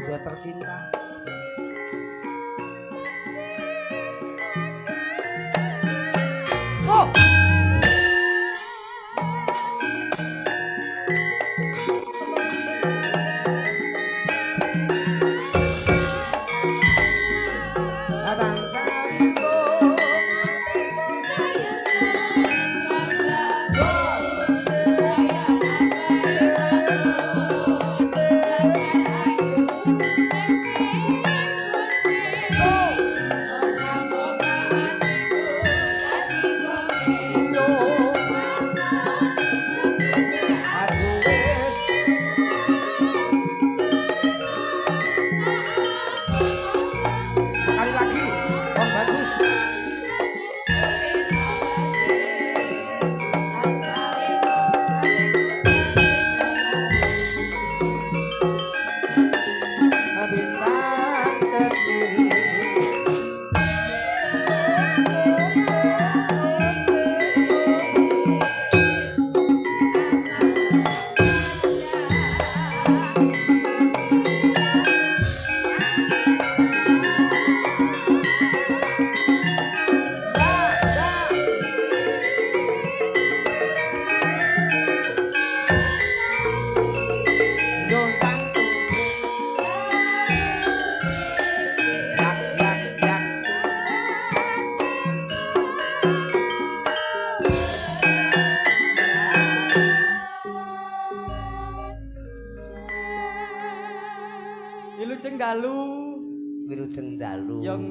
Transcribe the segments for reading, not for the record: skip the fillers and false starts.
bojo tercinta. Oh.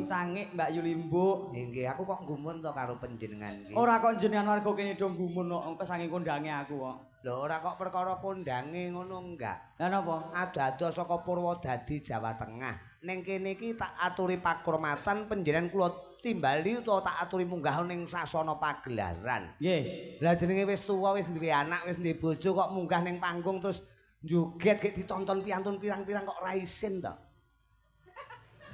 Cangik Mbak Yulimbuk. Nggih, aku kok gumun to karo panjenengan iki. Ora kok jenengan warga kene do gumun kok kesange kondange aku kok. Lho ora kok perkara kondange ngono enggak. Lah napa? Ado-ado saka Purwodadi Jawa Tengah. Ning kene iki tak aturi pakurmatan panjenengan kula timbali utawa tak aturi munggah ning sasana pagelaran. Nggih. Lah jenenge wis tuwa, wis duwe anak, wis duwe bojo kok munggah ning panggung terus joget gek ditonton piantun pirang-pirang kok ra isin to.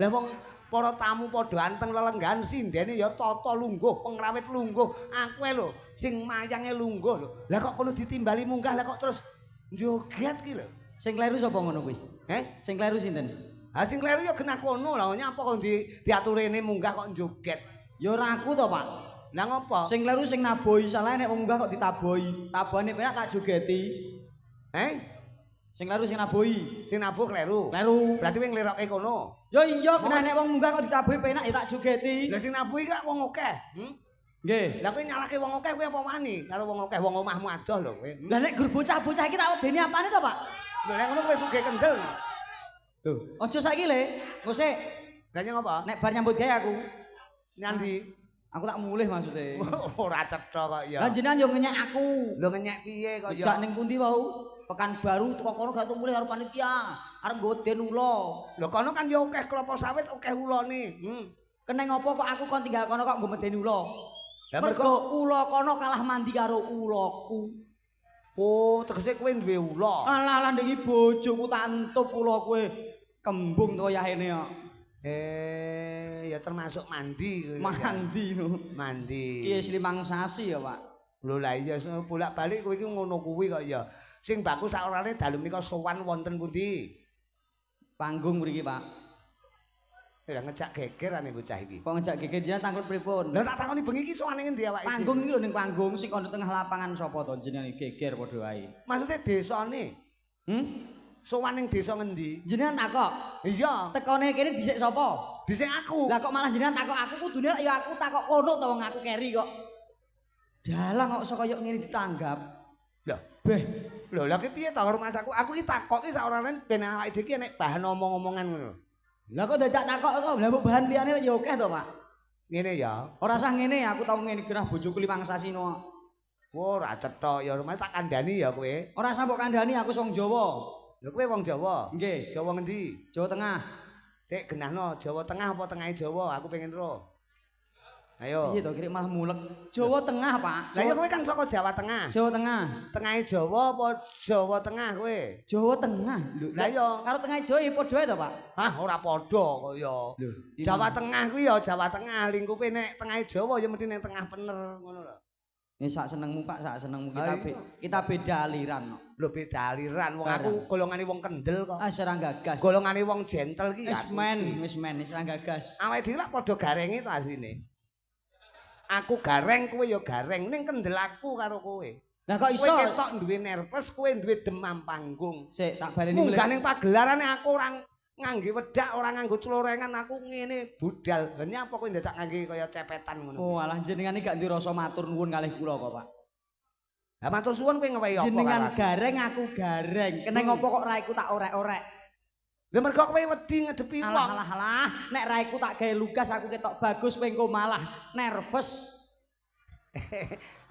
Lah wong para tamu padha anteng lelenggahan sindene ya tata lungguh, pengrawit lungguh. Aku lho sing mayange lungguh lho. Lah kok kono ditimbali munggah lah kok terus joget ki lho. Sing kleru sapa ngono kuwi? Heh? Sing kleru sinten? Ha sing kleru ya genah kono lah nyapa kok diaturene munggah kok joget. Ya ora aku to, Pak. Lah ngopo? Sing kleru sing naboi, salah nek wong munggah kok ditaboi. Tabane penak tak jogeti. Heh? Sing kleru sing naboi. Sing nabuh kleru. Kleru. Berarti kowe nglerokke kono. Ya iya, kena nek wong munggah kok ditabuhi penak ya tak jogeti. Lah sing nabuhi ki wong akeh. Nggih. Lah kowe nyalahke wong akeh kowe apa wani karo wong akeh wong omahmu adoh lho kowe. Lah nek gur bocah-bocah iki tak wedeni apane to, Pak? Lho nek ngono kowe sugih kendel. Lho, aja saiki le. Engko sik. Lah nyang apa? Nek bar nyambut gawe aku. Nyandi. Aku tak mulih maksude. Ora cetha kok ya. Lah jenengan yo ngenyek aku. Lho ngenyek piye kok ya? Dijak ning pundi wau? Pekanbaru teko kono gak mulih karo panitia. Arep nggo den ula. Lho kono kan ya akeh kelapa sawit, akeh ulane. Keneng apa kok aku kon tinggal kono kok nggo medeni ula? Lah mergo ula kono kalah mandi karo ulaku. Oh, tegese kowe duwe ula. Alah lah ndengi bojoku tak entup ula kowe kembung to yahene kok. Ya termasuk mandi. Mandi no. Mandi. Iki wis 5 sasi ya, Pak. Lho lah iya bolak-balik kowe iki ngono kuwi kok ya. Sing baku sakorane dalu menika sowan wonten pundi? Panggung mriki, Pak. Lah ngejak geger ane bocah iki. Kok ngejak geger jenengan tanglet pripun? Lah tak takoni bengi iki sowan ning endi awake? Panggung iki lho ning panggung sing kono tengah lapangan sapa to jenengan geger padha wae. Maksude desane? Sowan ning desa ngendi? Jenengan takok. Iya. Tekone kene dhisik sapa? Dhisik aku. Lah kok malah jenengan takok aku kudune ya aku takok kono to wong aku keri kok. Dalang kok iso kaya ngene ditanggap. Lah, beh. Lho, lha ki piye ta rumahku? Aku ki takok ki saorane ben awake dhewe ki nek bahan omong-omongan ngono. Lah kok dadak takok kok lha mbok bahan liyane ya akeh to, Pak. Ngene ya. Ora usah ngene, aku tau ngene gerah bojoku 5 sasi no. Ora cetha ya rumah tak kandhani ya kowe. Ora usah mbok kandhani aku wong Jawa. Lho kowe wong Jawa? Nggih. Jawa ngendi? Jawa Tengah. Sik genahno Jawa Tengah apa tengahe Jawa? Aku pengen ro. Ayo. Piye to kirik malah mulek. Jawa Tengah, Pak. Lah ya kowe kan saka Jawa Tengah. Jawa Tengah. Tengahe Jawa apa Jawa Tengah kowe? Jawa Tengah. Lho, lah ya karo tengahe Jawa ya padha ae to, Pak? Hah, ora padha kok ya. Jawa Tengah kuwi ya Jawa Tengah, lingkupe nek tengahe Jawa ya mesti ning tengah bener ngono lho. Sak senengmu Pak, sak senengmu kita Ah, iya. Kita beda aliran kok. Lho beda aliran wong aku golongane wong kendel kok. Ah ora gagas. Golongane wong gentle ki. Wis men, wis men, wis ora gagas. Awake dhewe lak padha garenge to asline. Aku gareng, kowe ya gareng, ning kendel aku karo kowe. Lah kok Kowe iso? ketok duwe nervous, kowe duwe demam panggung. Sik, tak baleni Munggah ning pagelarane aku ora ngangge wedak, ora nganggo clorengan, aku ngene budal. Lah nyapa kowe ndadak ngangge kaya cepetan ngono. Oh, alah jenengan iki gak duwe rasa matur nuwun kalih kula kok, Pak. Lah matur suwun kowe ngewehi apa? Jenengan gareng, aku gareng. Keneng apa kok raiku tak orek-orek? Lah mergo kowe wedi ngedepi wong. Alah alah alah, nek raiku tak gawe lugas aku ketok bagus kowe engko malah nervous.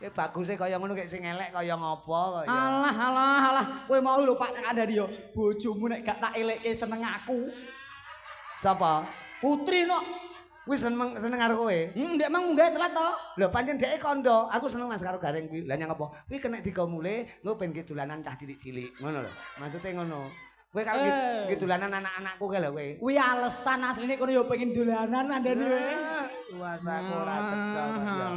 Ya baguse kaya ngono kek sing elek kaya ngopo kaya. Alah alah alah, kowe mau lho Pak kandhani yo, bojomu nek gak tak elekke seneng aku. Sapa? Putri no. Kuwi seneng seneng karo kowe. Ndek mang munggah telat to. Lho pancen dheke kandha, aku seneng Mas karo gareng kuwi. Lah nyang apa? Kuwi kena digawa mulih, engko ben ge dolanan cah cilik-cilik. Ngono lho. Maksude ngono. Kowe karo ge dolanan anak-anakku kae lho kowe. Kuwi alesan asline kono yo pengen dolanan kandhani kowe. Kuasaku ora cetha kok ya.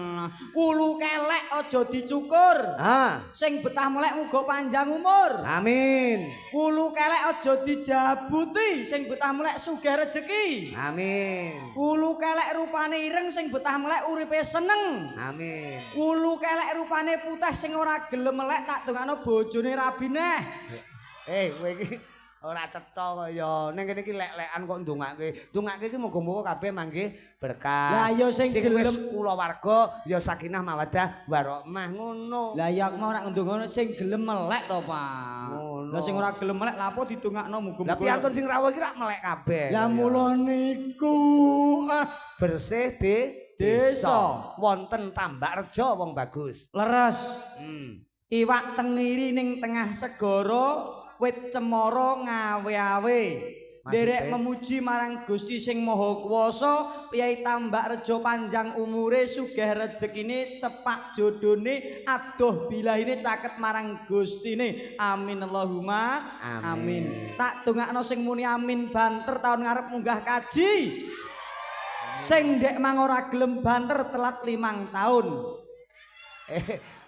Wulu kelek aja dicukur. Ah. Sing betah melek muga panjang umur. Amin. Wulu kelek aja dijabuti, sing betah melek sugih rejeki. Amin. Wulu kelek rupane ireng, sing betah melek uripe seneng. Amin. Wulu kelek rupane putih, sing ora gelem melek tak dongakno bojone rabi neh. Kowe iki ora cetha kaya ning kene iki lek-lekan kok ndongake. Ndongake iki muga-muga kabeh manggih berkah. Lah ya sing wis gelem kulawarga ya sakinah mawaddah warahmah ngono. Lah ya aku mau ora ndongakno sing gelem melek to, Pak. Ngono. Lah sing ora gelem melek lapo didongakno muga-muga. Lah piantun sing rawuh iki rak melek kabeh. Lah mula niku bersih desa. Wonten Tambakrejo wong bagus. Leres. Iwak tengiri ning tengah segara, wit cemara ngawe-awe. Nderek memuji marang Gusti sing Maha Kuwasa, Kyai Tambakrejo panjang umure, sugih rejekine, cepak jodone, adoh bilahine caket marang Gustine. Amin Allahumma amin. Tak dongakno sing muni amin banter taun ngarep munggah kaji. Sing ndek mang ora gelem banter telat 5 tahun.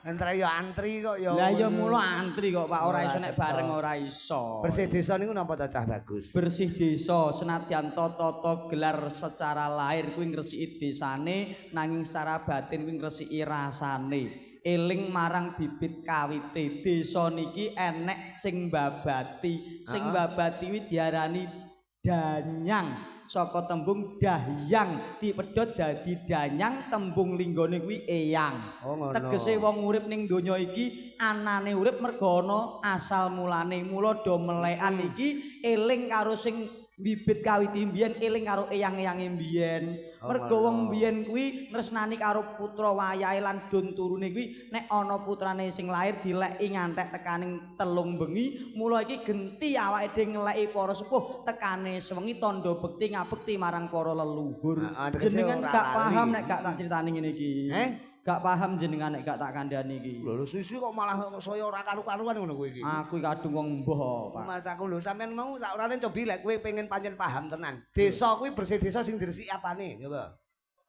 Entar ya antri kok ya. Lah ya mula antri kok Pak, ora iso nek bareng ora iso. Bersih desa niku napa ta cah bagus? Bersih desa senadyan tata gelar secara lahir kuwi ngresiki desane, nanging secara batin kuwi ngresiki rasane. Eling marang bibit kawite. Desa niki enek sing mbabati. Sing mbabati kuwi diarani danyang. Saka tembung dahyang dipedhot dadi danyang, tembung linggone kuwi eyang. Oh, ngono. Tegese wong urip ning donya iki anane urip mergo ana asal mulane. Mula do melekan iki eling karo sing bibit kawit mbiyen, eling karo eyang-eyange mbiyen. Mergo wong mbiyen kuwi tresnani karo putra wayahe lan don turune kuwi nek ana putrane sing lahir dileki ngantek tekaning 3 bengi. Mula iki genti awake dhewe ngeleki para sepuh tekane sewengi tandha bekti ngabekti marang para leluhur. Jenengan gak paham nek gak tak critani ngene iki. Gak paham jenengan nek gak tak kandhani iki. Lho suwi-suwi kok malah saya ora karu-karuan ngono kowe iki. Aku iki kadung wong mbah, Pak. Mas aku lho sampean mau sak orane cobi lek kowe pengen pancen paham tenan. Desa kuwi bersih desa sing diresiki apane, coba.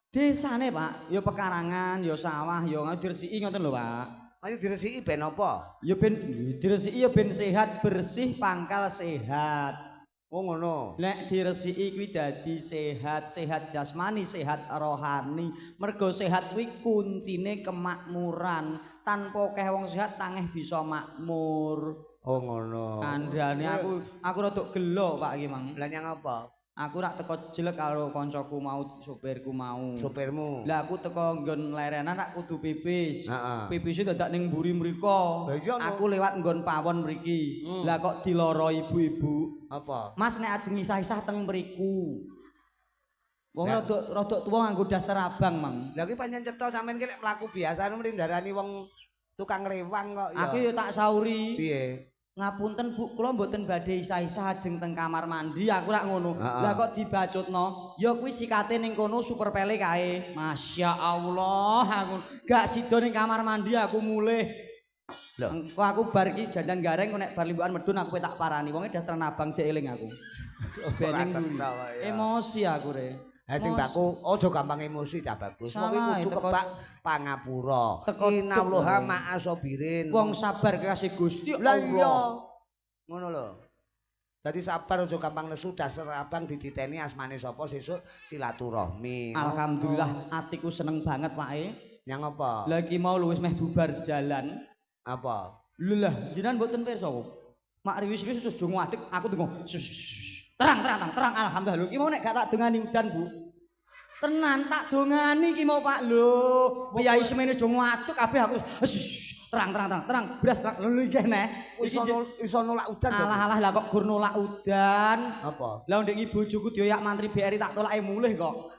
Desane, Pak, ya pekarangan, ya sawah, ya diresiki ngoten lho, Pak. Ayo diresiki ben apa? Ya ben diresiki ya ben sehat, bersih pangkal sehat. Oh ngono. Nek diresiki kuwi dadi sehat, sehat jasmani, sehat rohani. Mergo sehat kuwi kuncine kemakmuran. Tanpa akeh wong sehat tangeh bisa makmur. Oh ngono. Kandhane aku rada gelo Pak iki mang. Lah nyang apa? Aku rak teko jelek karo kancaku mau, sopirku mau. Sopirmu. Lah aku teko nggon lerenan rak kudu pipis. Heeh. Pipise dadak ning mburi mriko. Aku lewat nggon pawon mriki. Lah kok diloro ibu-ibu. Apa? Mas nek ajeng isah-isah teng mriku. Wong rodok tuwa nganggo daster abang, Mang. Lah kuwi pancen cetha sampean ki lek mlaku biasa mesti ndarani wong tukang rewang kok ya. Aku ya tak sauri. Piye? Ngapunten Bu, kula mboten badhe isah-isah ajeng teng kamar mandi, aku rak ngono. Lah kok dibacutno? Ya kuwi sikate ning kono super pele kae. Masya Allah, aku gak sida ning kamar mandi aku mulih. Lho, engko aku bar iki jandan gareng nek bar limbukan medun aku tak parani. Wonge dasteran abang jek eling aku. Bening emosi aku re. Ha sing baku aja gampang emosi cah bagus. Wong iki kudu kebak pangapura. Innallaha ma'asabirin. Wong sabar kekasih Gusti Allah. Ngono lho. Dadi sabar aja gampang nesu, dasar abang dititeni asmane sapa sesuk silaturahmi. Alhamdulillah atiku seneng banget Pak. Nyang apa? Lah iki mau lho wis meh bubar jalan. Apa? Lho lah jenengan mboten pirsa kok. Mak riwis-riwis wis do ngadeg aku donga. Terang terang terang alhamdulillah. Lho iki mau nek gak tak dongani udan, Bu. Tenan tak dongani iki mau Pak lho. Piyai semene do ngadeg kabeh aku terang terang terang terang beras terang lho nggih neh. Iso nolak udan. Alah alah lah kok gur nolak udan. Apa? Lah ndek iki bojoku dioyak mantri BRI tak tolake mulih kok.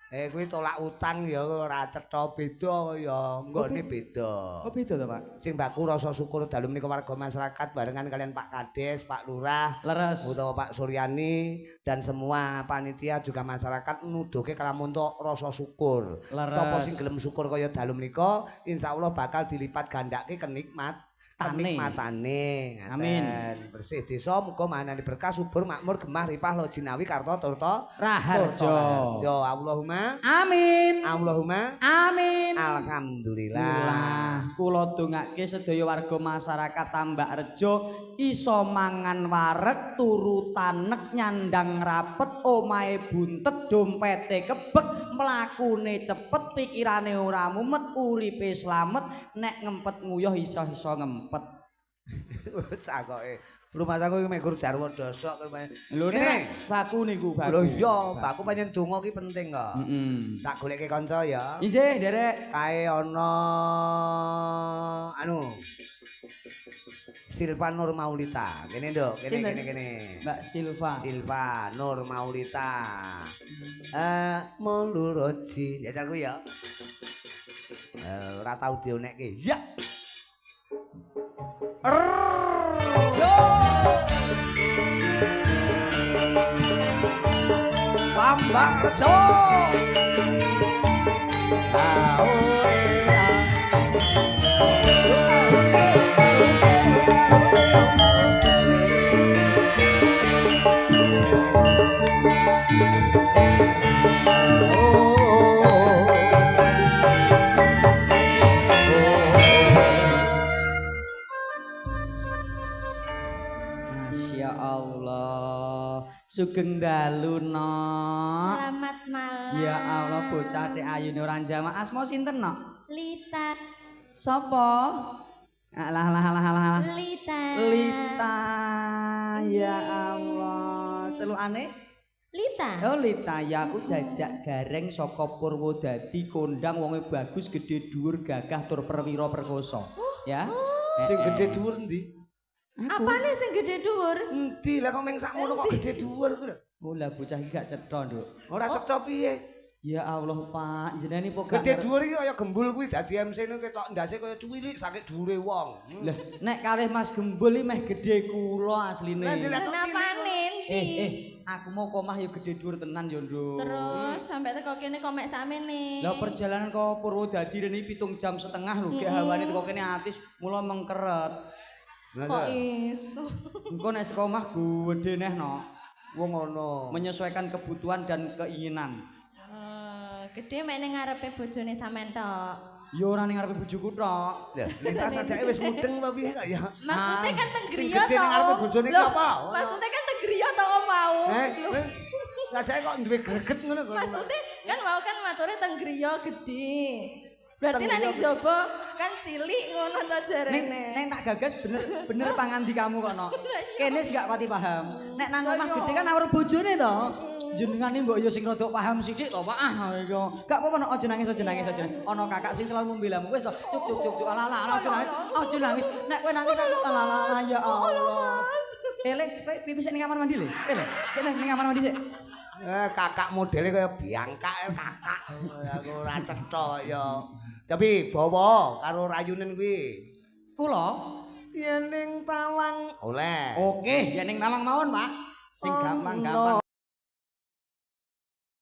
Kuwi tolak utang ya ora cetha beda ya nggone beda. Kok beda to, Pak? Sing baku rasa syukur dalu menika warga masyarakat barengan kalian Pak Kades, Pak Lurah, leres utawa Pak Suryani dan semua panitia juga masyarakat nuduhke kalamun rasa syukur. Sapa sing gelem syukur kaya dalu menika insyaallah bakal dilipat gandake kenikmat kenikmatane. Amin. Bersih desa muga mahanani berkah subur makmur gemah ripah lo jinawi karta turta raharja. Allahumma amin. Allahumma amin. Alhamdulillah. Kula dongake sedaya warga masyarakat Tambakrejo iso mangan wareg turu tanek nyandang rapet omahe buntet dompete kebek mlakune cepet pikirane ora mumet uripe slamet nek ngempet nguyuh iso-iso ngempet. Sakoke rumah aku iki mek gur jarwo dosok lho nek baku niku baku. Lho iya, baku pancen donga ki penting kok. Heeh. Tak goleke kanca ya. Injih, nderek. Kae ana anu Silva Nur Maulita. Kene, Nduk, kene kene kene. Mbak Silva. Silva Nur Maulita. Moluroji. Jajal kuwi ya. Ora tau dionekke. Ya. Tambakrejo. Masya Allah. Sugeng dalu, Nok. Selamat malam. Ya Allah, bocah tek ayune ora jamak. Asma sinten, Nok? Lita. Sapa? Alah alah alah alah. Lita. Lita. Ya Allah. Celukane? Lita. Oh Lita, ya aku jajak gareng saka Purwodadi kondang wonge bagus gede dhuwur gagah tur perwira perkosa. Ya. Sing gede dhuwur endi? Apane sing gede dhuwur? Endi lah kok meng sakmono kok gede dhuwur kuwi lho. Oh lah bocah iki gak cetha, Nduk. Ora cetha piye? Ya Allah, Pak, jenengan iki kok gede dhuwur iki kaya gembul kuwi dadi MC niku ketok ndase kaya cuwilik saking dhuwure wong. Lah nek kalih Mas Gembul iki meh gede kula asline. Kenapane endi? Aku mau komah ya gede dhuwur tenan ya, Nduk. Terus sampai teko kene kok mek sakmene. Lah perjalanan ke Purwodadi rene 7,5 jam lho, gek hawane teko kene atis mula mengkeret. Kok iso? Engko nek teko omah gedhe neh no. Wong ngono. Menyesuaikan kebutuhan dan keinginan. Gedhe mek ning ngarepe bojone sampean tok. Ya ora ning ngarepe bojoku tok. Lah, Lita sajake wis mudeng apa piye kok ya? Maksudnya kan teng griya to. Gedhe ning ngarepe bojone ki apa? Maksudnya kan teng griya to mau. Sajake kok duwe greget ngono kok. Maksudnya kan mau kan mature teng griya gedhe. Berarti nek ning jaba kan cilik ngono ta jarene. Neng tak gagas bener bener pangandikamu kok no. Kene sing gak pati paham. Nek nang omah gedhe kan awar bojone to. Jenengane mbok yo sing rada paham sithik to, Pak. Ah iku. Gak apa-apa no, aja nangis, aja nangis, aja. Ana kakak sing selalu membelamu. Wis to, cuk cuk cuk cuk. Alah alah aja nangis. Aja nangis. Nek kowe nangis aku alah alah ya Allah. Ele, pipis ning kamar mandi le. Ele, kene ning kamar mandi sik. Kakak modele kaya biangkak kakak. Aku ora cetha ya. Tapi bawa karo rayunen kuwi. Kula yen ning tawang oleh. Oke, yen ning tawang mawon, Pak. Sing gampang-gampang.